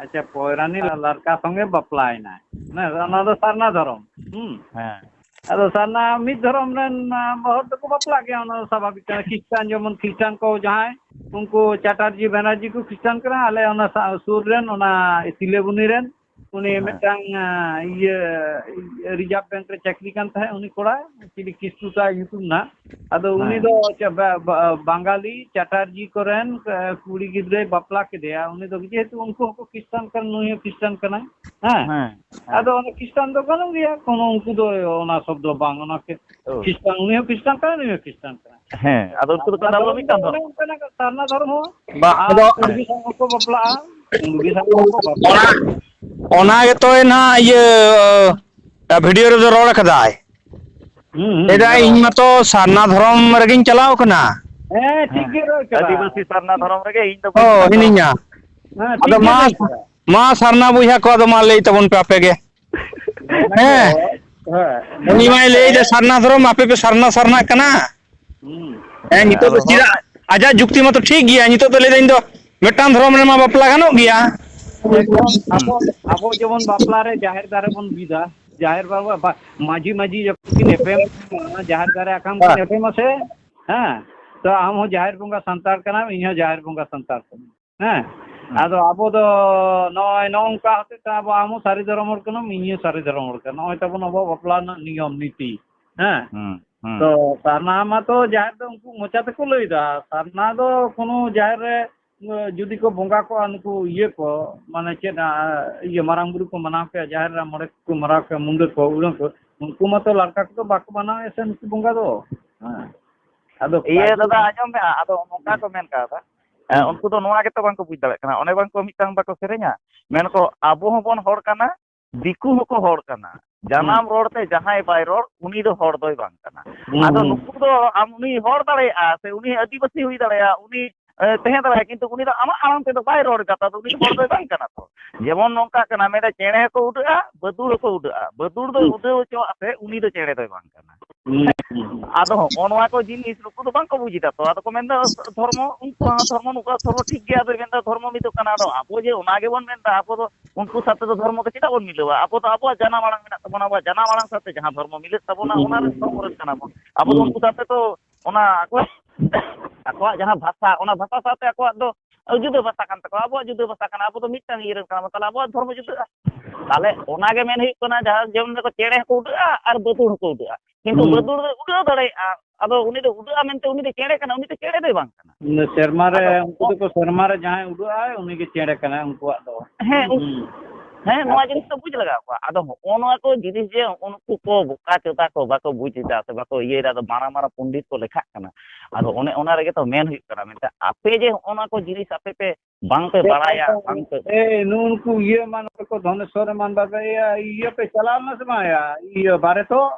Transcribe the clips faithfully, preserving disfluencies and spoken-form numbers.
ᱟᱪᱪᱷᱟ, ᱯᱚᱭᱨᱟᱱᱤ ᱞᱟᱨᱠᱟ ᱥᱚᱸᱜᱮ ᱵᱟᱯᱞᱟᱭᱮᱱᱟᱭ᱾ ᱦᱮᱸ, ᱚᱱᱟ ᱫᱚ ᱥᱟᱨᱱᱟ ᱫᱷᱚᱨᱚᱢ᱾ ᱦᱩᱸ᱾ ᱦᱮᱸ᱾ ᱟᱫᱚ ᱥᱟᱨᱱᱟ ᱢᱤᱫ ᱫᱷᱚᱨᱚᱢ ᱨᱮᱱ, ᱟ, ᱦᱚᱲ ᱫᱚᱠᱚ ᱵᱟᱯᱞᱟᱜ ᱜᱮᱭᱟ, ᱚᱱᱟ ᱫᱚ ᱥᱟᱵᱷᱟᱵᱤᱠ ᱠᱟᱱᱟ᱾ ᱠᱷᱨᱤᱥᱴᱟᱱ, ᱡᱮᱢᱚᱱ ᱠᱷᱨᱤᱥᱴᱟᱱ ᱠᱚ ᱡᱟᱦᱟᱸᱭ, ᱩᱱᱠᱩ ᱪᱟᱴᱟᱨᱡᱤ ᱵᱮᱱᱟᱨᱡᱤ ᱠᱚ ᱠᱷᱨᱤᱥᱴᱟᱱ ᱠᱟᱱᱟ, ᱟᱞᱮ ᱚᱱᱟ ᱥᱟ-, ᱥᱩᱨ ᱨᱮᱱ, ᱚᱱᱟ ᱛᱤᱞᱟᱹᱵᱚᱱᱤ ᱨᱮᱱ, ᱩᱱᱤ ᱦᱮᱸ᱾ ᱢᱤᱫᱴᱟᱝ, ᱟ, ᱤᱭᱟᱹ, ᱨᱤᱡᱟᱨᱵᱷ ᱵᱮᱝᱠ ᱨᱮ ᱪᱟᱹᱠᱨᱤ ᱠᱟᱱ ᱛᱟᱦᱮᱸᱫ, ᱩᱱᱤ ᱠᱚᱲᱟ, ᱪᱤᱞᱤ ᱠᱤᱥᱠᱩ ᱛᱟᱭ ᱧᱩᱛᱩᱢ ᱱᱟᱜ᱾ ᱟᱫᱚ ᱩᱱᱤ ᱦᱮᱸ᱾ ᱫᱚ ᱪᱮᱫ ᱵᱟ-, ᱵᱟ-, ᱵᱟᱝᱜᱟᱞᱤ ᱪᱟᱴᱟᱨᱡᱤ ᱠᱚᱨᱮᱱ, ᱟ, ᱠᱩᱲᱤ ᱜᱤᱫᱽᱨᱟᱹᱭ ᱵᱟᱯᱞᱟ ᱠᱮᱫᱮᱭᱟ᱾ ᱩᱱᱤ ᱫᱚ ᱡᱮᱦᱮᱛᱩ ᱩᱱᱠᱩ ᱦᱚᱸᱠᱚ ᱠᱷᱨᱤᱥᱴᱟᱱ ᱠᱟᱱᱟ, ᱱᱩᱭ ᱦᱚᱸ ᱠᱷᱨᱤᱥᱴᱟᱱ ᱠᱟᱱᱟᱭ᱾ ᱦᱮᱸ᱾ ᱦᱮᱸ, ᱦᱮᱸ᱾ ᱟᱫᱚ ᱚᱱᱟ ᱠᱷᱨᱤᱥᱴᱟᱱ ᱫᱚ ᱜᱟᱱᱚᱜ ᱜᱮᱭᱟ, ᱠᱳᱱᱳ ᱩᱱᱠᱩ ᱫᱚ ᱚᱱᱟ ᱥᱚᱵᱽᱫᱚ ᱵᱟᱝ, ᱚᱱᱟ ᱠᱷᱮ-, ᱚ᱾ ᱠᱷᱨᱤᱥᱴᱟᱱ, ᱩᱱᱤ ᱦᱚᱸ ᱠᱷᱨᱤᱥᱴᱟᱱ ᱠᱟᱱᱟᱭ, ᱱᱩᱭ ᱦᱚᱸ ᱠᱷᱨᱤᱥᱴᱟᱱ ᱠᱟᱱᱟᱭ᱾ ᱦᱮᱸ, ᱟᱫᱚ ᱩᱱᱠᱩ ᱫᱚᱠᱚ ᱟᱫᱚ ᱰᱟᱵᱚᱞ ᱢᱤᱫ ᱠᱟᱱ ᱫᱚ᱾ ᱚᱱᱮ ᱚᱱᱠᱟᱱᱟᱜ ᱥᱟᱨᱱᱟ ᱫᱷᱚᱨᱚᱢ ᱦᱚᱸ ᱵᱟ, ᱟᱨ ᱟᱫᱚ ᱠᱩᱲᱵᱤ ᱥᱟᱶ ᱦᱚᱸᱠᱚ ᱵᱟᱯᱞᱟᱜᱼᱟ, ᱠᱩᱲᱵᱤ ᱥᱟᱶ ᱦᱚᱸᱠᱚ ᱵᱟᱯᱞᱟᱜᱼᱟ᱾ ᱚᱱᱟ, ᱚᱱᱟ ᱜᱮᱛᱚ ᱱᱟᱦᱟᱜ ᱤᱭᱟᱹ, ᱵᱷᱤᱰᱤᱭᱳ ᱨᱮᱫᱚ ᱨᱚᱲ ᱠᱟᱫᱟᱭ᱾ ᱦᱩᱸ, ᱦᱩᱸ, ᱞᱟᱹᱭᱫᱟᱭ, ᱦᱮᱸ᱾ "ᱤᱧ ᱢᱟᱛᱚ ᱥᱟᱨᱱᱟ ᱫᱷᱚᱨᱚᱢ ᱨᱮᱜᱮᱧ ᱪᱟᱞᱟᱣ ᱠᱟᱱᱟ᱾" ᱦᱮᱸ, ᱴᱷᱤᱠ ᱜᱮ ᱨᱚᱲ ᱠᱟᱫᱟ᱾ ᱟᱹᱫᱤᱵᱟᱹᱥᱤ ᱥᱟᱨᱱᱟ ᱫᱷᱚᱨᱚᱢ ᱨᱮᱜᱮ ᱤᱧ ᱫᱚ ᱚ, ᱵᱟᱹᱧ ᱥᱟᱨᱱᱟ ᱦᱤᱱᱟᱹᱧᱟ᱾ ᱫᱷᱚᱨᱚᱢ᱾ ᱦᱮᱸ, ᱴᱷᱤᱠ ᱟᱫᱚ ᱜᱮ ᱢᱟ, ᱨᱚᱲ ᱠᱟᱫᱟ᱾ ᱢᱟ ᱥᱟᱨᱱᱟ ᱵᱚᱭᱦᱟ ᱠᱚ, ᱟᱫᱚ ᱢᱟ ᱞᱟᱹᱭ ᱛᱟᱵᱚᱱ ᱯᱮ ᱟᱯᱮ ᱜᱮ᱾ ᱚᱱᱟ ᱦᱮᱸ᱾ ᱜᱮ, ᱦᱮᱸ, ᱩᱱᱤ ᱚᱱᱟ ᱢᱟᱭ ᱜᱮ᱾ ᱞᱟᱹᱭ ᱫᱟ ᱥᱟᱨᱱᱟ ᱫᱷᱚᱨᱚᱢ, ᱟᱯᱮ ᱯᱮ ᱥᱟᱨᱱᱟ, ᱥᱟᱨᱱᱟᱜ ᱠᱟᱱᱟ᱾ ᱦᱩᱸ᱾ ᱦᱮᱸ, ᱦᱮᱸ, ᱱᱤᱛᱚᱜ ᱟᱫᱚ ᱫᱚ ᱦᱚᱲ ᱪᱮᱫᱟᱜ ᱟᱡᱟᱜ ᱡᱩᱠᱛᱤ ᱢᱟᱛᱚ ᱴᱷᱤᱠ ᱜᱮᱭᱟ, ᱱᱤᱛᱚᱜ ᱫᱚ ᱞᱟᱹᱭ ᱫᱟ ᱤᱧ ᱫᱚ ᱢᱤᱫᱴᱟᱝ ᱫᱷᱚᱨᱚᱢ ᱨᱮᱢᱟ ᱵᱟᱯᱞᱟ ᱜᱟᱱᱚᱜ ᱜᱮᱭᱟ᱾ ᱮᱠᱫᱚᱢ, ᱦᱩᱸ᱾ ᱟᱵᱚ, ᱟᱵᱚ ᱡᱮᱢᱚᱱ ᱵᱟᱯᱞᱟ ᱨᱮ ᱡᱟᱦᱮᱨ ᱫᱟᱨᱮ ᱵᱚᱱ ᱵᱤᱫᱟ, ᱡᱟᱦᱮᱨ ᱵᱟᱵᱟ, ᱵᱟ-, ᱢᱟᱹᱡᱷᱤ, ᱢᱟᱹᱡᱷᱤ ᱡᱚᱠᱷᱚᱱ ᱠᱤᱱ ᱮᱯᱮᱢ, ᱡᱟᱦᱮᱨ ᱫᱟᱨᱮ ᱟᱠᱟᱱ ᱠᱤᱱ ᱦᱮᱸ᱾ ᱮᱯᱮᱢᱟ ᱥᱮ, ᱦᱮᱸ, ᱛᱚ ᱟᱢ ᱦᱚᱸ ᱡᱟᱦᱮᱨ ᱵᱚᱸᱜᱟ ᱥᱟᱱᱛᱟᱲ ᱠᱟᱱᱟᱢ, ᱤᱧ ᱦᱚᱸ ᱡᱟᱦᱮᱨ ᱵᱚᱸᱜᱟ ᱥᱟᱱᱛᱟᱲ ᱠᱟᱱᱟᱹᱧ᱾ ᱦᱮᱸ, ᱦᱩᱸ᱾ ᱟᱫᱚ ᱟᱵᱚ ᱫᱚ ᱱᱚᱜᱼᱚᱭ ᱱᱚᱜᱼᱚ ᱱᱚᱝᱠᱟ ᱦᱚᱛᱮᱡ ᱛᱮ ᱟᱵᱚ, ᱟᱢ ᱦᱚᱸ ᱥᱟᱹᱨᱤ ᱫᱷᱚᱨᱚᱢ ᱦᱚᱲ ᱠᱟᱱᱟᱢ, ᱤᱧ ᱦᱚᱸ ᱥᱟᱹᱨᱤ ᱫᱷᱚᱨᱚᱢ ᱦᱚᱲ ᱠᱟᱱᱟ᱾ ᱱᱚᱜᱼᱚᱭ ᱛᱟᱵᱚᱱ ᱟᱵᱚᱣᱟᱜ ᱵᱟᱯᱞᱟ ᱨᱮᱱᱟᱜ ᱱᱤᱭᱚᱢ ᱱᱤᱛᱤ᱾ ᱦᱮᱸ, ᱦᱩᱸ, ᱦᱩᱸ᱾ ᱛᱚ ᱥᱟᱨᱱᱟ ᱢᱟ ᱛᱚ ᱡᱟᱦᱮᱨ ᱫᱚ ᱩᱱᱠᱩ ᱢᱚᱪᱟ ᱛᱮᱠᱚ ᱞᱟᱹᱭ ᱫᱟ, ᱥᱟᱨᱱᱟ ᱫᱚ ᱠᱳᱱᱳ ᱡᱟᱦᱮᱨ ᱨᱮ, ᱮ, ᱡᱩᱫᱤ ᱠᱚ ᱵᱚᱸᱜᱟ ᱠᱚᱜᱼᱟ, ᱱᱩᱠᱩ ᱤᱭᱟᱹ ᱠᱚ, ᱢᱟᱱᱮ ᱪᱮᱫ, ᱟ, ᱤᱭᱟᱹ ᱢᱟᱨᱟᱝ ᱵᱩᱨᱩ ᱠᱚ ᱢᱟᱱᱟᱣ ᱠᱮᱭᱟ, ᱡᱟᱦᱮᱨ ᱨᱮ ᱢᱚᱬᱮ ᱠᱚ ᱢᱟᱱᱟᱣ ᱠᱮᱭᱟ, ᱢᱩᱱᱰᱟᱹ ᱠᱚ, ᱩᱲᱟᱹ ᱠᱚ, ᱩᱱᱠᱩ ᱢᱟᱛᱚ ᱞᱟᱲᱠᱟ ᱠᱚᱫᱚ ᱵᱟᱠᱚ ᱢᱟᱱᱟᱣᱮᱫ ᱥᱮ ᱱᱩᱠᱩ ᱵᱚᱸᱜᱟ ᱫᱚ᱾ ᱦᱮᱸ᱾ ᱟᱫᱚ ᱤᱭᱟᱹ ᱠᱟᱹᱡᱩ ᱫᱟᱫᱟ, ᱟᱸᱡᱚᱢ ᱢᱮ, ᱟᱫᱚ ᱱᱚᱝᱠᱟ ᱦᱩᱸ᱾ ᱠᱚ ᱢᱮᱱ ᱠᱟᱣᱫᱟ᱾ ᱮ, ᱦᱩᱸ᱾ ᱩᱱᱠᱩ ᱫᱚ ᱱᱚᱣᱟ ᱜᱮᱛᱚ ᱵᱟᱝᱠᱚ ᱵᱩᱡᱽ ᱫᱟᱲᱮᱭᱟᱜ ᱠᱟᱱᱟ᱾ ᱚᱱᱮ ᱵᱟᱝᱠᱚ ᱢᱤᱫᱴᱟᱝ ᱵᱟᱠᱚ ᱥᱮᱨᱮᱧᱟ? ᱢᱮᱱᱠᱚ, "ᱟᱵᱚ ᱦᱚᱸᱵᱚᱱ ᱦᱚᱲ ᱠᱟᱱᱟ, ᱫᱤᱠᱩ ᱦᱚᱸᱠᱚ ᱦᱚᱲ ᱠᱟᱱᱟ᱾ ᱡᱟᱱᱟᱢ ᱦᱩᱸ᱾ ᱨᱚᱲ ᱛᱮ ᱡᱟᱦᱟᱸᱭ ᱵᱟᱭ ᱨᱚᱲ, ᱩᱱᱤ ᱫᱚ ᱦᱚᱲ ᱫᱚᱭ ᱵᱟᱝ ᱠᱟᱱᱟ᱾" ᱦᱩᱸ, ᱟᱫᱚ ᱦᱩᱸ᱾ ᱱᱩᱠᱩ ᱫᱚ ᱟᱢ ᱩᱱᱤ ᱦᱚᱲ ᱫᱟᱲᱮᱭᱟᱜᱼᱟ ᱥᱮ ᱩᱱᱤ ᱟᱹᱫᱤᱵᱟᱹᱥᱤ ᱦᱩᱭ ᱫᱟᱲᱮᱭᱟᱜᱼᱟ, ᱩᱱᱤ ᱮ, ᱛᱟᱦᱮᱸ ᱫᱟᱲᱮᱭᱟᱜᱼᱟ, ᱠᱤᱱᱛᱩ ᱩᱱᱤ ᱫᱚ ᱟᱢᱟᱜ ᱟᱲᱟᱝ ᱛᱮᱫᱚ ᱵᱟᱭ ᱨᱚᱲ ᱮᱫᱟ, ᱛᱚ ᱩᱱᱤ ᱫᱚ ᱦᱚᱲ ᱫᱚᱭ ᱵᱟᱝ ᱠᱟᱱᱟ ᱛᱚ᱾ ᱡᱮᱢᱚᱱ ᱱᱚᱝᱠᱟ ᱠᱟᱱᱟ, ᱢᱮᱱᱫᱟ ᱪᱮᱬᱮ ᱦᱚᱸᱠᱚ ᱩᱰᱟᱹᱜᱼᱟ, ᱵᱟᱹᱫᱩᱲ ᱦᱚᱸᱠᱚ ᱩᱰᱟᱹᱜᱼᱟ, ᱵᱟᱹᱫᱩᱲ ᱫᱚ ᱦᱩᱸ᱾ ᱩᱰᱟᱹᱣ ᱦᱚᱪᱚᱣᱟᱜ ᱯᱮ, ᱩᱱᱤ ᱫᱚ ᱪᱮᱬᱮ ᱫᱚᱭ ᱵᱟᱝ ᱠᱟᱱᱟ᱾ ᱦᱩᱸ, ᱦᱩᱸ, ᱦᱩᱸ᱾ ᱟᱫᱚ ᱦᱚᱸᱜᱼᱚ ᱱᱚᱣᱟ ᱠᱚ ᱡᱤᱱᱤᱥ ᱱᱩᱠᱩ ᱫᱚ ᱵᱟᱝ ᱠᱚ ᱵᱩᱡᱽ ᱮᱫᱟ ᱛᱚ᱾ ᱟᱫᱚ ᱠᱚ ᱢᱮᱱᱫᱟ ᱫᱷᱚᱨᱢᱚ, ᱩᱱᱠᱩᱣᱟᱜ ᱦᱚᱸ ᱫᱷᱚᱨᱢᱚ, ᱱᱩᱠᱩᱣᱟᱜ ᱫᱷᱚᱨᱢᱚ ᱴᱷᱤᱠ ᱜᱮᱭᱟ, ᱟᱫᱚᱭ ᱢᱮᱱᱫᱟ ᱫᱷᱚᱨᱢᱚ ᱢᱤᱫᱚᱜ ᱠᱟᱱᱟ᱾ ᱟᱫᱚ ᱟᱵᱚ ᱡᱮ ᱚᱱᱟ ᱜᱮᱵᱚᱱ ᱢᱮᱱᱫᱟ, ᱟᱵᱚ ᱫᱚ ᱩᱱᱠᱩ ᱥᱟᱶᱛᱮ ᱫᱚ ᱫᱷᱚᱨᱢᱚ ᱫᱚ ᱪᱮᱫᱟᱜ ᱵᱚᱱ ᱢᱤᱞᱟᱹᱣᱟ? ᱟᱵᱚ ᱫᱚ ᱟᱵᱚᱣᱟᱜ ᱡᱟᱱᱟᱢ ᱟᱲᱟᱝ ᱢᱮᱱᱟᱜ ᱛᱟᱵᱚᱱᱟ, ᱟᱵᱚᱣᱟᱜ ᱡᱟᱱᱟᱢ ᱟᱲᱟᱝ ᱥᱟᱶᱛᱮ ᱡᱟᱦᱟᱸ ᱫᱷᱚᱨᱢᱚ ᱢᱤᱞᱟᱹᱜ ᱛᱟᱵᱚᱱᱟ, ᱦᱩᱸ, ᱚᱱᱟ ᱨᱮᱱ ᱦᱩᱸ, ᱦᱚᱲ ᱠᱚᱨᱮᱱ ᱠᱟᱱᱟ ᱵᱚᱱ᱾ ᱟᱵᱚ ᱫᱚ ᱦᱩᱸ᱾ ᱩᱱᱠᱩ ᱥᱟᱶᱛᱮ ᱫᱚ ᱚᱱᱟ ᱟᱠᱚᱣᱟᱜ, ᱟᱠᱚᱣᱟᱜ ᱡᱟᱦᱟᱸ ᱵᱷᱟᱥᱟ, ᱚᱱᱟ ᱵᱷᱟᱥᱟ ᱥᱟᱶᱛᱮ ᱟᱠᱚᱣᱟᱜ ᱫᱚ ᱡᱩᱫᱟᱹ ᱵᱷᱟᱥᱟ ᱠᱟᱱ ᱛᱟᱠᱚᱣᱟ, ᱟᱵᱚᱣᱟᱜ ᱡᱩᱫᱟᱹ ᱵᱷᱟᱥᱟ ᱠᱟᱱᱟ, ᱟᱵᱚ ᱫᱚ ᱢᱤᱫᱴᱟᱝ ᱤᱭᱟᱹ ᱨᱮᱱ ᱠᱟᱱᱟ ᱵᱚᱱ, ᱛᱟᱦᱚᱞᱮ ᱟᱵᱚᱣᱟᱜ ᱫᱷᱚᱨᱢᱚ ᱡᱩᱫᱟᱹᱜᱼᱟ᱾ ᱛᱟᱦᱚᱞᱮ ᱚᱱᱟ ᱜᱮ ᱢᱮᱱ ᱦᱩᱭᱩᱜ ᱠᱟᱱᱟ, ᱡᱟᱦᱟᱸ ᱡᱮᱢᱚᱱ ᱠᱚ ᱪᱮᱬᱮ ᱦᱚᱸᱠᱚ ᱩᱰᱟᱹᱜᱼᱟ ᱟᱨ ᱵᱟᱹᱫᱩᱲ ᱦᱚᱸᱠᱚ ᱩᱰᱟᱹᱜᱼᱟ, ᱠᱤᱱᱛᱩ ᱦᱩᱸ᱾ ᱵᱟᱹᱫᱩᱲ ᱫᱚᱭ ᱩᱰᱟᱹᱣ ᱫᱟᱲᱮᱭᱟᱜᱼᱟ᱾ ᱟᱫᱚ ᱩᱱᱤ ᱫᱚ ᱩᱰᱟᱹᱜᱼᱟ ᱢᱮᱱᱛᱮ ᱩᱱᱤ ᱫᱚ ᱪᱮᱬᱮ ᱠᱟᱱᱟ, ᱩᱱᱤ ᱫᱚ ᱪᱮᱬᱮ ᱫᱚᱭ ᱵᱟᱝ ᱠᱟᱱᱟ᱾ ᱩᱱᱤ ᱫᱚ ᱥᱮᱨᱢᱟ ᱨᱮ, ᱟᱫᱚ ᱩᱱᱠᱩ ᱫᱚᱠᱚ ᱥᱮᱨᱢᱟ ᱨᱮ ᱡᱟᱦᱟᱸᱭ ᱩᱰᱟᱹᱜᱼᱟᱭ, ᱩᱱᱤ ᱜᱮ ᱪᱮᱬᱮ ᱠᱟᱱᱟᱭ ᱩᱱᱠᱩᱣᱟᱜ ᱫᱚ᱾ ᱦᱮᱸ, ᱩᱱ-, ᱦᱩᱸ᱾ ᱦᱮᱸ, ᱱᱚᱣᱟ ᱟᱪᱪᱷᱟ᱾ ᱡᱤᱱᱤᱥ ᱫᱚ ᱵᱩᱡᱽ ᱞᱟᱜᱟᱣ ᱠᱚᱣᱟ᱾ ᱟᱫᱚ ᱦᱚᱸᱜᱼᱚ ᱱᱚᱣᱟ ᱠᱚ ᱡᱤᱱᱤᱥ ᱡᱮ ᱩᱱᱠᱩ ᱠᱚ ᱵᱚᱠᱟ ᱪᱚᱫᱟ ᱠᱚ ᱵᱟᱠᱚ ᱵᱩᱡᱽ ᱮᱫᱟ ᱥᱮ ᱵᱟᱠᱚ ᱤᱭᱟᱹᱭᱮᱫᱟ, ᱟᱫᱚ ᱢᱟᱨᱟᱝ ᱢᱟᱨᱟᱝ ᱯᱚᱱᱰᱤᱛ ᱠᱚ ᱞᱮᱠᱷᱟᱜ ᱠᱟᱱᱟ᱾ ᱟᱫᱚ ᱚᱱᱮ ᱚᱱᱟ ᱨᱮᱜᱮ ᱛᱚ ᱢᱮᱱ ᱦᱩᱭᱩᱜ ᱠᱟᱱᱟ, ᱢᱮᱱᱛᱮ ᱟᱯᱮ ᱡᱮ ᱦᱚᱸᱜᱼᱚ ᱱᱚᱣᱟ ᱠᱚ ᱡᱤᱱᱤᱥ ᱟᱯᱮ ᱯᱮ ᱵᱟᱝ ᱯᱮ ᱪᱮᱫ ᱵᱟᱲᱟᱭᱟ, ᱞᱮᱠᱟ? ᱵᱟᱝ ᱯᱮ ᱮᱭ, ᱱᱩᱜᱼᱩ ᱱᱩᱠᱩ ᱤᱭᱟᱹ ᱮᱢᱟᱱ ᱠᱚ, ᱫᱷᱚᱱᱮᱥᱣᱚᱨ ᱮᱢᱟᱱ ᱵᱟᱵᱮ, ᱤᱭᱟᱹ, ᱤᱭᱟᱹ ᱯᱮ ᱪᱟᱞᱟᱣ ᱞᱮᱱᱟ ᱥᱮ ᱵᱟᱝ? ᱤᱭᱟᱹ, ᱤᱭᱟᱹ, ᱵᱟᱨᱮᱛᱚᱜ?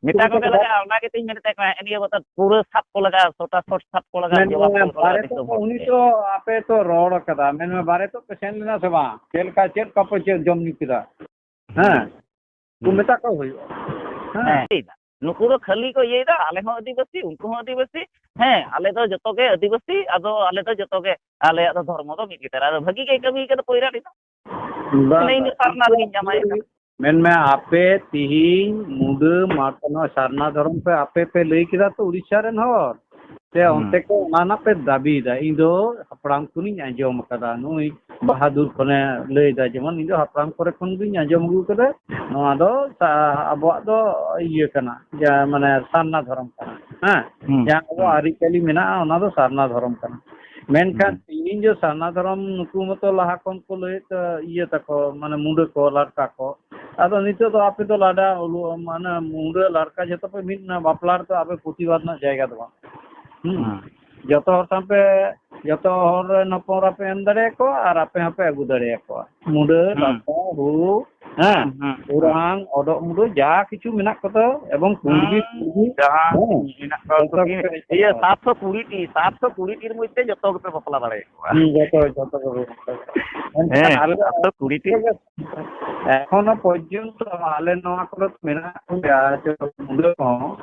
ᱢᱮᱛᱟ ᱠᱚᱜᱮ ᱞᱟᱜᱟᱜᱼᱟ, ᱚᱱᱟ ᱜᱮᱛᱚᱧ ᱢᱮᱱᱮᱫ ᱛᱟᱦᱮᱸ ᱠᱟᱱᱟ, ᱱᱤᱭᱟᱹ ᱵᱚᱪᱷᱚᱨ ᱯᱩᱨᱟᱹ ᱥᱟᱵ ᱠᱚ ᱞᱟᱜᱟᱜᱼᱟ, ᱥᱚᱴᱟ ᱥᱚᱴ ᱥᱟᱵ ᱠᱚ ᱞᱟᱜᱟᱜᱼᱟ, ᱢᱮᱱᱢᱮ ᱡᱚᱵᱟᱵ ᱠᱚ ᱵᱟᱨᱮᱛᱚᱜ ᱫᱤᱥᱚᱢ ᱫᱚ ᱦᱚᱲ ᱩᱱᱤ ᱴᱷᱮᱱ᱾ ᱛᱚ ᱟᱯᱮ ᱛᱚ ᱨᱚᱲ ᱠᱟᱫᱟ, ᱢᱮᱱᱢᱮ ᱵᱟᱨᱮᱛᱚᱜ ᱯᱮ ᱥᱮᱱ ᱞᱮᱱᱟ ᱥᱮ ᱵᱟᱝ? ᱪᱮᱫ ᱞᱮᱠᱟ, ᱪᱮᱫ ᱞᱮᱠᱟ ᱯᱮ ᱪᱮᱫ ᱡᱚᱢ ᱧᱩ ᱠᱮᱫᱟ? ᱦᱮᱸ? ᱦᱩᱸ᱾ ᱠᱚ ᱦᱩᱸ᱾ ᱢᱮᱛᱟ ᱠᱚ ᱦᱩᱭᱩᱜᱼᱟ᱾ ᱦᱮᱸ᱾ ᱦᱮᱸ, ᱱᱩᱠᱩ ᱫᱚ ᱠᱷᱟᱹᱞᱤ ᱠᱚ ᱤᱭᱟᱹᱭᱮᱫᱟ, ᱟᱞᱮ ᱦᱚᱸ ᱟᱹᱫᱤᱵᱟᱹᱥᱤ, ᱩᱱᱠᱩ ᱦᱚᱸ ᱟᱹᱫᱤᱵᱟᱹᱥᱤ᱾ ᱦᱮᱸ, ᱟᱞᱮ ᱫᱚ ᱡᱚᱛᱚ ᱜᱮ ᱟᱹᱫᱤᱵᱟᱹᱥᱤ, ᱟᱫᱚ ᱟᱞᱮ ᱫᱚ ᱡᱚᱛᱚ ᱜᱮ, ᱟᱞᱮᱭᱟᱜ ᱫᱚ ᱫᱷᱚᱨᱢᱚ ᱫᱚ ᱢᱤᱫ ᱜᱮᱛᱟᱞᱮ᱾ ᱟᱫᱚ ᱵᱷᱟᱹᱜᱤ ᱜᱮ ᱠᱟᱹᱢᱤ ᱠᱟᱫᱟ ᱯᱚᱭᱨᱟᱱᱤ ᱫᱚ᱾ ᱵᱟᱝ, ᱤᱱᱟᱹ ᱤᱧ ᱫᱚ ᱵᱟᱝ᱾ ᱥᱟᱨᱱᱟ ᱨᱮᱜᱤᱧ ᱡᱟᱶᱟᱭ ᱟᱠᱟᱱᱟ᱾ ᱢᱮᱱᱢᱮ, ᱟᱯᱮ ᱛᱤᱦᱤᱧ ᱢᱩᱰᱟᱹ ᱢᱟᱛ-, ᱱᱚᱣᱟ ᱥᱟᱨᱱᱟ ᱫᱷᱚᱨᱚᱢ ᱯᱮ, ᱟᱯᱮ ᱯᱮ ᱞᱟᱹᱭ ᱠᱮᱫᱟ ᱛᱚ, ᱩᱲᱤᱥᱥᱟ ᱨᱮᱱ ᱦᱚᱲ᱾ ᱥᱮ ᱦᱩᱸ᱾ ᱚᱱᱛᱮ ᱠᱚ ᱚᱱᱟ ᱨᱮᱱᱟᱜ ᱯᱮ ᱫᱟᱹᱵᱤᱭᱮᱫᱟ? ᱤᱧ ᱫᱚ ᱦᱟᱯᱲᱟᱢ ᱠᱷᱚᱱᱤᱧ ᱟᱸᱡᱚᱢ ᱟᱠᱟᱫᱟ, ᱱᱩᱭ ᱵᱟᱦᱟᱫᱩᱨ ᱠᱷᱚᱱᱮ ᱞᱟᱹᱭᱫᱟ, ᱡᱮᱢᱚᱱ ᱤᱧ ᱫᱚ ᱦᱟᱯᱲᱟᱢ ᱠᱚᱨᱮ ᱠᱷᱚᱱ ᱜᱤᱧ ᱟᱸᱡᱚᱢ ᱟᱹᱜᱩ ᱠᱟᱫᱟ, ᱱᱚᱣᱟ ᱫᱚ ᱥᱟ-, ᱟᱵᱚᱣᱟᱜ ᱫᱚ ᱤᱭᱟᱹ ᱠᱟᱱᱟ, ᱡᱟ-, ᱢᱟᱱᱮ ᱥᱟᱨᱱᱟ ᱫᱷᱚᱨᱚᱢ ᱠᱟᱱᱟ᱾ ᱦᱮᱸ, ᱦᱩᱸ, ᱡᱟᱦᱟᱸ ᱟᱵᱚᱣᱟᱜ ᱦᱩᱸ᱾ ᱟᱹᱨᱤᱪᱟᱹᱞᱤ ᱢᱮᱱᱟᱜᱼᱟ, ᱚᱱᱟ ᱫᱚ ᱥᱟᱨᱱᱟ ᱫᱷᱚᱨᱚᱢ ᱠᱟᱱᱟ᱾ ᱢᱮᱱᱠᱷᱟᱱ ᱦᱩᱸ᱾ ᱛᱤᱦᱤᱧ ᱡᱮ ᱥᱟᱨᱱᱟ ᱫᱷᱚᱨᱚᱢ ᱱᱩᱠᱩ ᱢᱚᱛᱚ ᱞᱟᱦᱟ ᱠᱷᱚᱱ ᱠᱚ ᱞᱟᱹᱭᱮᱫ, ᱤᱭᱟᱹ ᱛᱟᱠᱚ, ᱢᱟᱱᱮ ᱢᱩᱰᱟᱹ ᱠᱚ, ᱞᱟᱴᱠᱟ ᱠᱚ, ᱟᱫᱚ ᱱᱤᱛᱚᱜ ᱫᱚ ᱟᱯᱮ ᱫᱚ ᱞᱟᱰᱟ ᱚᱞᱚᱜ, ᱢᱟᱱᱮ ᱢᱩᱰᱟᱹ ᱞᱟᱲᱠᱟ ᱡᱷᱚᱛᱚ ᱯᱮ ᱢᱤᱫ ᱮᱱᱟ, ᱵᱟᱯᱞᱟ ᱨᱮᱫᱚ ᱟᱯᱮ ᱯᱨᱚᱛᱤᱵᱟᱫ ᱨᱮᱱᱟᱜ ᱡᱟᱭᱜᱟ ᱫᱚ ᱵᱟᱝ᱾ ᱦᱩᱸ᱾ ᱦᱩᱸ᱾ ᱡᱚᱛᱚ ᱦᱚᱲ ᱥᱟᱶ ᱯᱮ, ᱡᱚᱛᱚ ᱦᱚᱲ ᱨᱮᱱ ᱦᱚᱯᱚᱱ ᱮᱨᱟ ᱯᱮ ᱮᱢ ᱫᱟᱲᱮᱭᱟᱠᱚᱣᱟ ᱟᱨ ᱟᱯᱮ ᱦᱚᱸᱯᱮ ᱟᱹᱜᱩ ᱫᱟᱲᱮᱭᱟᱠᱚᱣᱟ᱾ ᱢᱩᱰᱟᱹ, ᱦᱩᱸ᱾ ᱞᱟᱲᱠᱟ, ᱦᱩᱲᱩ, ᱦᱮᱸ, ᱦᱩᱸ, ᱦᱩᱸ᱾ ᱚᱨᱟᱝ, ᱚᱰᱚᱜ ᱢᱩᱰᱟᱹ, ᱡᱟ ᱠᱤᱪᱷᱩ ᱢᱮᱱᱟᱜ ᱠᱚᱫᱚ, ᱮᱵᱚᱝ ᱠᱩᱲᱵᱤ, ᱦᱩᱸ, ᱠᱩᱲᱵᱤ, ᱡᱟᱦᱟᱸ ᱦᱮᱸ, ᱢᱮᱱᱟᱜ ᱠᱚᱣᱟ ᱡᱚᱛᱚ ᱩᱱᱠᱩ ᱜᱮ, ᱜᱮ ᱤᱭᱟᱹ, ᱥᱟᱛᱥᱚ ᱠᱩᱲᱤ ᱴᱤ, ᱥᱟᱛᱥᱚ ᱠᱩᱲᱤ ᱴᱤ ᱨ ᱢᱚᱫᱽᱫᱷᱮ ᱡᱚᱛᱚ ᱜᱮᱯᱮ ᱵᱟᱯᱞᱟ ᱫᱟᱲᱮᱭᱟᱠᱚᱣᱟ᱾ ᱦᱩᱸ, ᱡᱚᱛᱚ, ᱡᱚᱛᱚ ᱠᱚ ᱵᱟᱯᱞᱟ ᱫᱟᱲᱮᱭᱟᱜᱼᱟ᱾ ᱢᱮᱱᱠᱷᱟᱱ ᱦᱮᱸ, ᱟᱞᱮ ᱫᱚ ᱥᱟᱛᱥᱚ ᱠᱩᱲᱤ ᱴᱤ᱾ ᱮᱠᱷᱚᱱᱳ ᱯᱚᱨᱡᱚᱱᱛᱚ ᱟᱞᱮ ᱱᱚᱣᱟ ᱠᱚᱨᱮ ᱫᱚ ᱢᱮᱱᱟᱜ ᱠᱚᱜᱮᱭᱟ, ᱡᱚᱛᱚ ᱢᱩᱰᱟᱹ ᱠᱚᱦᱚᱸ᱾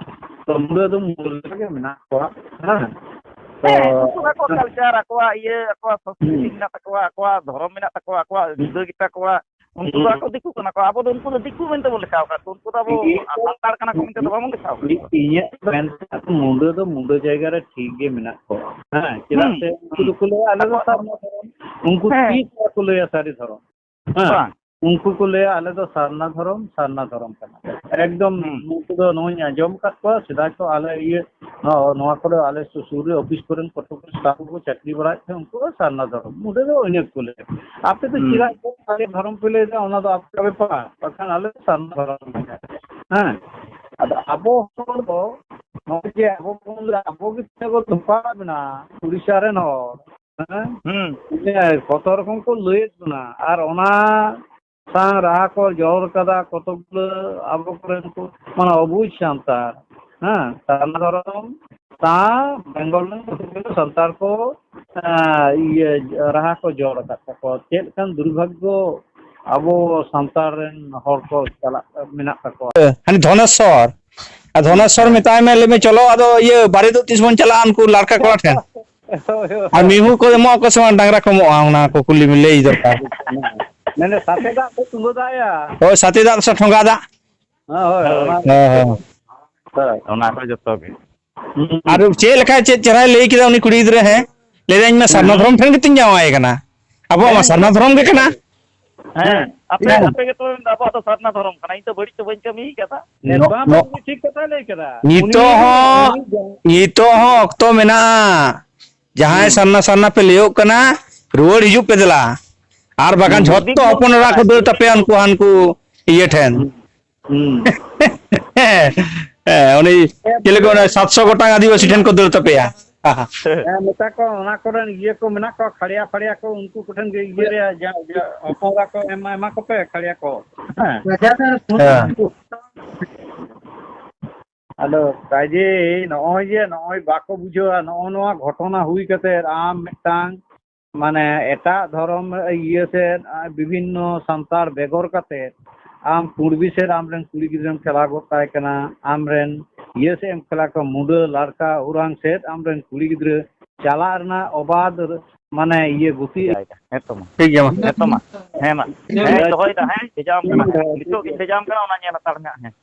ᱛᱚ, ᱢᱩᱰᱟᱹ ᱫᱚ ᱢᱩᱰᱟᱹ ᱞᱮᱠᱟ ᱜᱮ ᱢᱮᱱᱟᱜ ᱠᱚᱣᱟ᱾ ᱦᱮᱸ? ᱛᱚ, ᱦᱮᱸ, ᱩᱱᱠᱩ ᱫᱚ ᱟᱠᱚᱣᱟᱜ ᱠᱟᱞᱪᱟᱨ, ᱟᱠᱚᱣᱟᱜ ᱤᱭᱟᱹ, ᱟᱠᱚᱣᱟᱜ ᱥᱚᱥᱠᱨᱤᱛᱤ ᱦᱩᱸ᱾ ᱢᱮᱱᱟᱜ ᱛᱟᱠᱚᱣᱟ, ᱟᱠᱚᱣᱟᱜ ᱫᱷᱚᱨᱚᱢ ᱢᱮᱱᱟᱜ ᱛᱟᱠᱚᱣᱟ, ᱟᱠᱚᱣᱟᱜ ᱡᱩᱫᱟᱹ ᱜᱮᱛᱟ ᱠᱚᱣᱟ᱾ ᱩᱱᱠᱩ ᱫᱚ ᱦᱩᱸ᱾ ᱟᱠᱚ ᱫᱤᱠᱩ ᱠᱟᱱᱟ ᱠᱚ, ᱟᱵᱚ ᱫᱚ ᱩᱱᱠᱩ ᱫᱚ ᱫᱤᱠᱩ ᱢᱮᱱᱛᱮ ᱵᱚᱱ ᱞᱮᱠᱷᱟ ᱟᱠᱟᱫ ᱠᱚᱣᱟ, ᱩᱱᱠᱩ ᱫᱚ ᱟᱵᱚ ᱤᱧ ᱫᱚ, ᱥᱟᱱᱛᱟᱲ ᱠᱟᱱᱟ ᱠᱚ ᱢᱮᱱᱛᱮ ᱫᱚ ᱵᱟᱵᱚᱱ ᱞᱮᱠᱷᱟ ᱟᱠᱟᱫ ᱠᱚᱣᱟ᱾ ᱤᱧᱟᱹᱜ ᱢᱮᱱ ᱛᱮ ᱢᱩᱰᱟᱹ ᱫᱚ ᱢᱩᱰᱟᱹ ᱡᱟᱭᱜᱟ ᱨᱮ ᱴᱷᱤᱠ ᱜᱮ ᱢᱮᱱᱟᱜ ᱠᱚᱣᱟ᱾ ᱦᱮᱸ, ᱪᱮᱫᱟᱜ ᱦᱩᱸ᱾ ᱥᱮ ᱩᱱᱠᱩ ᱫᱚᱠᱚ ᱞᱟᱹᱭᱟ, "ᱟᱞᱮ ᱫᱚ ᱟᱠᱚᱣᱟᱜ ᱥᱟᱨᱱᱟ ᱫᱷᱚᱨᱚᱢ", ᱩᱱᱠᱩ ᱦᱮᱸ᱾ ᱛᱤᱥ ᱦᱚᱸ ᱵᱟᱠᱚ ᱞᱟᱹᱭᱟ ᱥᱟᱹᱨᱤ ᱫᱷᱚᱨᱚᱢ᱾ ᱦᱮᱸ, ᱵᱟᱝ᱾ ᱩᱱᱠᱩ ᱠᱚ ᱞᱟᱹᱭᱟ, "ᱟᱞᱮ ᱫᱚ ᱥᱟᱨᱱᱟ ᱫᱷᱚᱨᱚᱢ, ᱥᱟᱨᱱᱟ ᱫᱷᱚᱨᱚᱢ ᱠᱟᱱᱟ ᱞᱮ᱾" ᱮᱠᱫᱚᱢ ᱦᱩᱸ᱾ ᱱᱩᱠᱩ ᱫᱚ ᱱᱚᱣᱟᱧ ᱟᱸᱡᱚᱢ ᱟᱠᱟᱫ ᱠᱚᱣᱟ, ᱥᱮᱫᱟᱭ ᱠᱚ ᱟᱞᱮ ᱤᱭᱟᱹ, ᱱᱚᱣᱟ, ᱱᱚᱣᱟ ᱠᱚᱨᱮ ᱟᱞᱮ ᱥᱩ-, ᱥᱩᱨ ᱨᱮ ᱚᱯᱷᱤᱥ ᱠᱚᱨᱮᱱ ᱠᱚᱛᱚᱠ ᱜᱩᱞᱳ ᱥᱴᱟᱯ ᱠᱚᱠᱚ ᱪᱟᱹᱠᱨᱤ ᱵᱟᱲᱟᱭᱮᱫ ᱛᱟᱦᱮᱸᱫ, ᱩᱱᱠᱩ ᱫᱚ ᱥᱟᱨᱱᱟ ᱫᱷᱚᱨᱚᱢ᱾ ᱢᱩᱰᱟᱹ ᱫᱚ ᱤᱱᱟᱹ ᱠᱚ ᱞᱟᱹᱭᱟ᱾ ᱟᱯᱮ ᱫᱚ ᱦᱩᱸ᱾ ᱪᱮᱫᱟᱜ ᱪᱚ ᱟᱞᱮ ᱫᱷᱚᱨᱚᱢ ᱯᱮ ᱞᱟᱹᱭ ᱮᱫᱟ, ᱚᱱᱟ ᱫᱚ ᱟᱯᱮᱭᱟᱜ ᱵᱮᱯᱟᱨ, ᱵᱟᱠᱷᱟᱱ ᱟᱞᱮ ᱫᱚ ᱥᱟᱨᱱᱟ ᱫᱷᱚᱨᱚᱢ ᱞᱮ ᱞᱟᱹᱭᱟ᱾ ᱦᱮᱸ? ᱟᱫᱚ ᱟᱵᱚ ᱦᱚᱲ ᱫᱚ ᱱᱚᱜᱼᱚᱭ ᱡᱮ ᱟᱵᱚ ᱵᱚᱱ ᱞᱟᱹᱭᱟ, ᱟᱵᱚ ᱜᱮ ᱛᱤᱱᱟᱹᱜ ᱵᱚᱱ ᱫᱷᱳᱠᱟ ᱢᱮᱱᱟᱜᱼᱟ, ᱩᱲᱤᱥᱥᱟ ᱨᱮᱱ ᱦᱚᱲ, ᱦᱮᱸ? ᱦᱩᱸ᱾ ᱦᱮᱸ, ᱠᱚᱛᱚ ᱨᱚᱠᱚᱢ ᱠᱚ ᱞᱟᱹᱭᱮᱫ ᱵᱚᱱᱟ᱾ ᱟᱨ ᱚᱱᱟ ᱥᱟᱝ ᱨᱟᱦᱟ ᱠᱚ ᱡᱚᱲ ᱠᱟᱫᱟ ᱠᱚᱛᱚ ᱜᱩᱞᱟᱹ ᱟᱵᱚ ᱠᱚᱨᱮᱱ ᱠᱚ, ᱢᱟᱱᱮ ᱚᱵᱩᱡᱽ ᱥᱟᱱᱛᱟᱲ, ᱦᱮᱸ, ᱥᱟᱨᱱᱟ ᱫᱷᱚᱨᱚᱢ ᱥᱟᱶ ᱵᱮᱝᱜᱚᱞ ᱨᱮᱱ ᱠᱚᱛᱚ ᱜᱩᱞᱟᱹ ᱥᱟᱱᱛᱟᱲ ᱠᱚ, ᱮᱸ, ᱤᱭᱟᱹ, ᱨᱟᱦᱟ ᱠᱚ ᱡᱚᱲ ᱟᱠᱟᱫ ᱛᱟᱠᱚᱣᱟ᱾ ᱪᱮᱫ ᱞᱮᱠᱟᱱ ᱫᱩᱨᱵᱷᱟᱜᱽᱜᱚ ᱟᱵᱚ ᱥᱟᱱᱛᱟᱲ ᱨᱮᱱ ᱦᱚᱲ ᱠᱚ ᱪᱟᱞᱟᱜ, ᱢᱮᱱᱟᱜ ᱛᱟᱠᱚᱣᱟ᱾ ᱦᱟᱹᱱᱤ ᱫᱷᱚᱱᱮᱥᱥᱚᱨ᱾ ᱟᱨ ᱫᱷᱚᱱᱮᱥᱥᱚᱨ ᱦᱮᱸ᱾ ᱢᱮᱛᱟᱭ ᱢᱮ, ᱞᱟᱹᱭ ᱢᱮ, "ᱪᱚᱞᱚ, ᱟᱫᱚ ᱤᱭᱟᱹ, ᱵᱟᱨᱮ ᱫᱚ ᱛᱤᱥ ᱵᱚᱱ ᱪᱟᱞᱟᱜᱼᱟ ᱩᱱᱠᱩ ᱞᱟᱲᱠᱟ ᱠᱚᱲᱟ ᱴᱷᱮᱱ?" ᱦᱳᱭ, ᱦᱳᱭ, ᱟᱨ ᱦᱳᱭ᱾ ᱢᱤᱦᱩ ᱠᱚ ᱮᱢᱚᱜ ᱟᱠᱚ ᱥᱮ ᱵᱟᱝ, ᱰᱟᱝᱨᱟ ᱠᱚ ᱮᱢᱚᱜᱼᱟ, ᱚᱱᱟ ᱠᱚ ᱠᱩᱞᱤ ᱢᱮ, ᱞᱟᱹᱭ ᱫᱚᱨᱠᱟᱨ᱾ ᱢᱟᱱᱮ ᱥᱟᱛᱮ ᱫᱟᱜ ᱥᱮ ᱛᱩᱢᱵᱟᱹ ᱫᱟᱜ ᱭᱟ? ᱦᱳᱭ, ᱥᱟᱛᱮ ᱫᱟᱜ ᱥᱮ ᱴᱷᱚᱸᱜᱟ ᱫᱟᱜ᱾ ᱦᱮᱸ, ᱦᱳᱭ, ᱦᱳᱭ᱾ ᱚᱱᱟ ᱦᱮᱸ, ᱦᱮᱸ᱾ ᱦᱳᱭ᱾ ᱚᱱᱟ ᱠᱚ ᱡᱚᱛᱚ ᱜᱮ᱾ ᱦᱩᱸ᱾ ᱟᱨ ᱪᱮᱫ ᱞᱮᱠᱟ, ᱪᱮᱫ ᱪᱮᱦᱨᱟᱭ ᱞᱟᱹᱭ ᱠᱮᱫᱟ ᱩᱱᱤ ᱠᱩᱲᱤ ᱜᱤᱫᱽᱨᱟᱹ, ᱦᱮᱸ? ᱞᱟᱹᱭ ᱫᱟᱹᱧ, "ᱤᱧ ᱢᱟ ᱦᱮᱸ᱾ ᱥᱟᱨᱱᱟ ᱫᱷᱚᱨᱚᱢ ᱴᱷᱮᱱ ᱜᱮᱛᱤᱧ ᱡᱟᱶᱟᱭ ᱠᱟᱱᱟ, ᱟᱵᱚᱣᱟᱜ ᱢᱟ ᱦᱮᱸ᱾ ᱥᱟᱨᱱᱟ ᱫᱷᱚᱨᱚᱢ ᱜᱮ ᱠᱟᱱᱟ᱾" ᱦᱮᱸ, ᱟᱯᱮ, ᱦᱮᱸ᱾ ᱟᱯᱮ ᱜᱮᱛᱚ ᱯᱮ ᱢᱮᱱᱫᱟ, "ᱟᱵᱚᱣᱟᱜ ᱫᱚ ᱥᱟᱨᱱᱟ ᱫᱷᱚᱨᱚᱢ ᱠᱟᱱᱟ, ᱤᱧ ᱫᱚ ᱵᱟᱹᱲᱤᱡ ᱫᱚ ᱵᱟᱹᱧ ᱠᱟᱹᱢᱤ ᱠᱟᱫᱟ᱾" ᱱᱚ-, ᱵᱟᱝ, ᱱᱚ-, ᱵᱟᱝ, ᱩᱱᱤ ᱴᱷᱤᱠ ᱠᱟᱛᱷᱟᱭ ᱞᱟᱹᱭ ᱠᱟᱫᱟ᱾ ᱱᱤᱛᱚᱜ ᱩᱱᱤ, ᱦᱚᱸ, ᱩᱱᱤ ᱡᱟᱦᱟᱸ ᱱᱤᱛᱚᱜ ᱦᱚᱸ ᱚᱠᱛᱚ ᱢᱮᱱᱟᱜᱼᱟ᱾ ᱡᱟᱦᱟᱸᱭ ᱦᱩᱸ᱾ ᱥᱟᱨᱱᱟ ᱥᱟᱨᱱᱟ ᱯᱮ ᱞᱟᱹᱭᱚᱜ ᱠᱟᱱᱟ, ᱨᱩᱣᱟᱹᱲ ᱦᱤᱡᱩᱜ ᱯᱮ ᱫᱮᱞᱟ᱾ ᱟᱨ ᱵᱟᱠᱷᱟᱱ ᱦᱩᱸ᱾ ᱡᱷᱚᱛᱚ ᱦᱚᱯᱚᱱ ᱮᱨᱟ ᱠᱚ ᱫᱟᱹᱲ ᱛᱟᱯᱮᱭᱟ ᱩᱱᱠᱩ ᱦᱟᱱᱠᱩ ᱤᱭᱟᱹ ᱴᱷᱮᱱ᱾ ᱦᱩᱸ᱾ ᱦᱩᱸ᱾ ᱦᱮᱸ, ᱩᱱᱤ ᱪᱮᱫ ᱞᱮᱠᱟ ᱚᱱᱟ ᱥᱟᱛᱥᱚ ᱜᱚᱴᱟᱝ ᱟᱹᱫᱤᱵᱟᱹᱥᱤ ᱴᱷᱮᱱ ᱠᱚ ᱫᱟᱹᱲ ᱛᱟᱯᱮᱭᱟ᱾ ᱦᱮᱸ, ᱢᱮᱛᱟ ᱠᱚ, ᱚᱱᱟ ᱠᱚᱨᱮᱱ ᱤᱭᱟᱹ ᱠᱚ ᱢᱮᱱᱟᱜ ᱠᱚᱣᱟ, ᱠᱷᱟᱲᱭᱟ ᱯᱷᱟᱲᱭᱟ ᱠᱚ, ᱩᱱᱠᱩ ᱠᱚᱴᱷᱮᱱ ᱜᱮ ᱤᱭᱟᱹ ᱨᱮᱭᱟ, ᱡᱟ, ᱡᱟ, ᱦᱚᱯᱚᱱ ᱮᱨᱟ ᱠᱚ ᱮᱢᱟ, ᱮᱢᱟ ᱠᱚᱯᱮ, ᱠᱷᱟᱲᱭᱟ ᱠᱚ᱾ ᱦᱮᱸ᱾ ᱟᱫᱚ ᱠᱟᱡᱮ ᱱᱚᱜᱼᱚᱭ ᱡᱮ ᱱᱚᱜᱼᱚᱭ ᱵᱟᱠᱚ ᱵᱩᱡᱷᱟᱹᱣᱟ, ᱱᱚᱜᱼᱚ ᱱᱚᱣᱟ ᱜᱷᱚᱴᱚᱱᱟ ᱦᱩᱭ ᱠᱟᱛᱮ ᱟᱢ ᱢᱤᱫᱴᱟᱝ ᱢᱟᱱᱮ ᱮᱴᱟᱜ ᱫᱷᱚᱨᱚᱢ ᱤᱭᱟᱹ ᱥᱮᱫ, ᱟᱨ ᱵᱤᱵᱷᱤᱱᱱᱚ ᱥᱟᱱᱛᱟᱲ ᱵᱮᱜᱚᱨ ᱠᱟᱛᱮ ᱟᱢ ᱠᱩᱲᱵᱤ ᱥᱮᱫ ᱟᱢᱨᱮᱱ ᱠᱩᱲᱤ ᱜᱤᱫᱽᱨᱟᱹᱢ ᱠᱷᱮᱞᱟ ᱜᱚᱫ ᱠᱟᱭ ᱠᱟᱱᱟ, ᱟᱢᱨᱮᱱ ᱤᱭᱟᱹ ᱥᱮᱫ ᱮᱢ ᱠᱷᱮᱞᱟ ᱠᱚᱣᱟ, ᱢᱩᱰᱟᱹ, ᱞᱟᱲᱠᱟ, ᱳᱨᱟᱝ ᱥᱮᱫ ᱟᱢᱨᱮᱱ ᱠᱩᱲᱤ ᱜᱤᱫᱽᱨᱟᱹ ᱪᱟᱞᱟᱜ ᱨᱮᱱᱟᱜ ᱚᱵᱟᱫ ᱢᱟᱱᱮ ᱤᱭᱟᱹ ᱜᱩᱛᱤ᱾ ᱦᱮᱸ ᱛᱚ ᱢᱟ᱾ ᱴᱷᱤᱠ ᱜᱮᱭᱟ ᱢᱟ᱾ ᱦᱮᱸ ᱛᱚ ᱢᱟ᱾ ᱦᱮᱸ ᱢᱟ᱾ ᱦᱮᱸ, ᱫᱚᱦᱚᱭᱮᱫᱟ, ᱦᱮᱸ, ᱵᱷᱮᱡᱟᱣᱟᱢ ᱠᱟᱱᱟ᱾ ᱱᱤᱛᱚᱜ ᱜᱤᱧ ᱵᱷᱮᱡᱟᱣᱟᱢ ᱠᱟᱱᱟ, ᱚᱱᱟ ᱧᱮᱞ ᱦᱟᱛᱟᱲ ᱢᱮ ᱦᱟᱸᱜ, ᱦᱮᱸ᱾